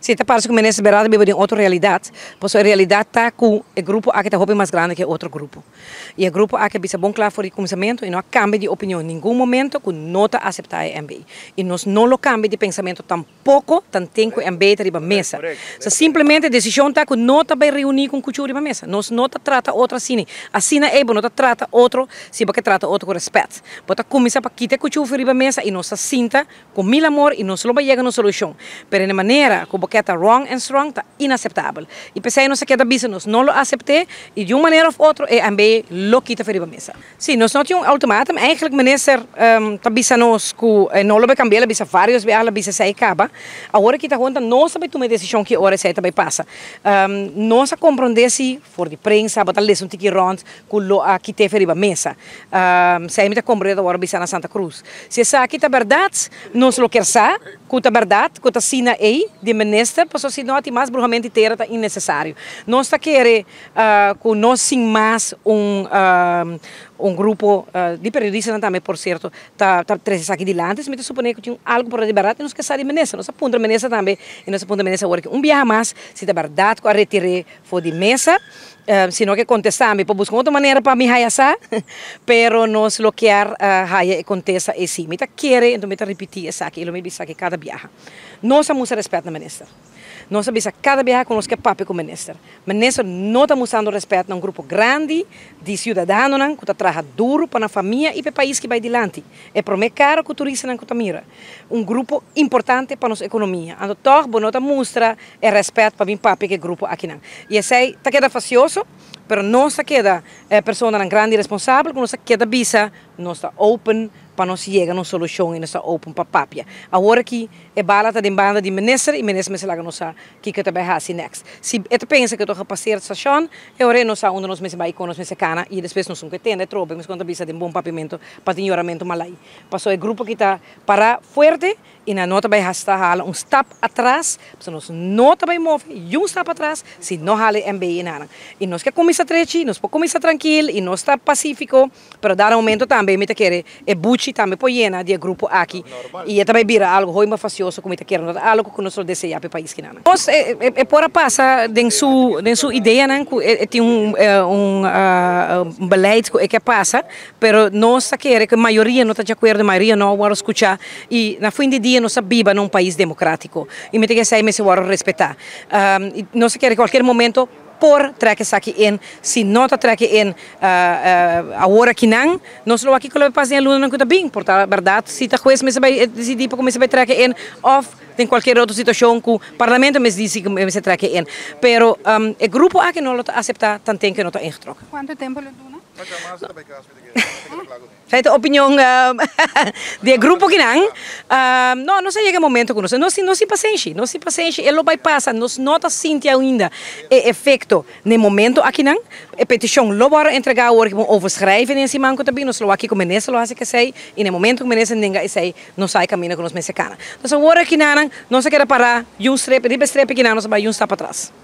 Si, ta parse ku minister Berardo biba den otro realidat, pasobra e realidat ta ku e grupo aki ta hopi mas grandi ku e otro grupo. I e grupo aki a bisa bon kla for di kuminsamentu i no a kambia di opinion ningun momento ku no ta aseptá e MB. I nos no lo kambia di pensamentu tampoko tanten ku e MB ta riba mesa. Sa simplemente e desishon ta ku no ta bai reuní ku un kuchú riba mesa. Nos no ta trata otro asina. Asina ei bo no ta trata otro si bo ke trata otro ku rèspèt. Bo ta kuminsá pa kita e kuchú for riba mesa i nos ta sinta Ku mil amor i nos lo bai yega na un solushon, pero na e manera ku bo ke ta wrong and strong ta inaseptabel. I p'esei nos a keda bisa nos no lo asept'é i di un manera òf otro e ANB lo kita for riba mesa. Sí, nos no tin un ultimatum. Eigenlijk minister ta bisa nos ku e no lo bai kambia, el a bisa vários biaha, el a bisa esei kaba. Awor aki ta honta nos ta bai tuma e desishon ki ora esei ta bai pasa. Nos a komprondé si for di prensa bo ta lesa un tiki rònt ku lo a kit'é for riba mesa. Esei mi ta komprendé ta wòrdu bisa na Santa Cruz. Si esaki ta bèrdat, nos lo kier sa ku ta bèrdat ku ta asina ei di minister, pasobra si no tin mas bruhamento di tera ta innesesario. Nos ta kere ku no sin mas un un grupo di periodistanan tambe por sierto ta ta trese esaki dilanti, mi ta supone ku tin algu por ta di bèrdat i nos ke sa di minister. Nos a puntra minister tambe i nos a puntra minister awor aki un biaha mas si ta bèrdat ku a retir'é for di mesa. Si no ke kontestá mi por buska un otro manera pa mi haya sa, pero nos lo kier haya e kontesta ei si. Mi ta kere, enton mi ta ripití esaki i lo mi bisa esaki kada biaha. Nos a mustra rèspèt na minister. Nos a bisa kada biaha ku nos ke papia ku minister. Minister no ta mustrando rèspèt na un grupo grandi di siudadanonan ku ta traha duru pa nan famia i pa e pais ki bai dilanti. E promé kara ku turistanan ku ta mira. Un grupo importante pa nos ekonomia. Anto tòg bo no ta mustra e rèspèt pa bin papia ku e grupo akinan. I esei ta keda fasioso, pero nos ta keda e personanan grandi i responsabel ku nos ta keda bisa nos ta open pa nos yega na un solushon i nos ta open pa papia. Awor aki e bala ta den banda di minister i minister mester laga nos sa kiko e ta bai hasi next. Si e ta pensa ku e ta gepaseer stashon, e ora ei nos sa unda nos mester bai i kon nos mester kana i despues nos un ku e tende atrobe meskos ta bisa den bon papiamentu pa tin yoramentu malai. Pasobra e grupo aki ta para fuerte I nan no ta bai hasta hala un stap atras, pasobra nos no ta bai move yun stap atras si no hala e MB i nan. I nos ke kuminsá trechi, nos por kuminsá trankil i nos ta pasífiko, pero dado momento tambe mi ta kere e buchi tambe por yena di e grupo aki i e ta bai bira algu hopi mas fasioso ku mi ta kere, no ta algu ku nos lo deseá pa e pais kinan. Nos e por a pasa den su den su ideanan ku e tin un un beleid ku e ke pasa, pero nos ta kere ku e mayoria no ta di akuerdo, e mayoria no a wòrdu skuchá. I na fin di dia nos ta biba na un pais democratico y mi ta kere esey mester worde respeta. Y nos ta kere cualkier momento por trek esaki in, si no ta trek e in awor akinan, nos lo wak kico lo bay pasa den e lunanan cu ta bin. Por ta berdad si ta hues mester bay dicidi pa cu mester bay trek e in of den cualkier otro situacion cu parlamento mester dicidi cu mester trek e in. Pero e grupo aki no lo ta acepta tanten cu no ta ingetrokken. Cuanto tempo lo duna? Esei ta opinion di e grupo kinan. No, nos a yega e momento ku nos nos nos tin pasenshi, nos tin pasenshi, e lo bai pasa, nos no ta sinti ainda e efekto na e momento akinan. E petishon lo wòrdu entregá awor ku bo overschrijven den e siman ku ta bin, nos lo wak kiko minister lo hasi ku esei i na e momento ku minister nenga esei nos sa e kaminda ku nos mester kana. Entonces awor akinanan nos a keda pará yun strepi, riba e strepi akinan nos a bai yun stap atras.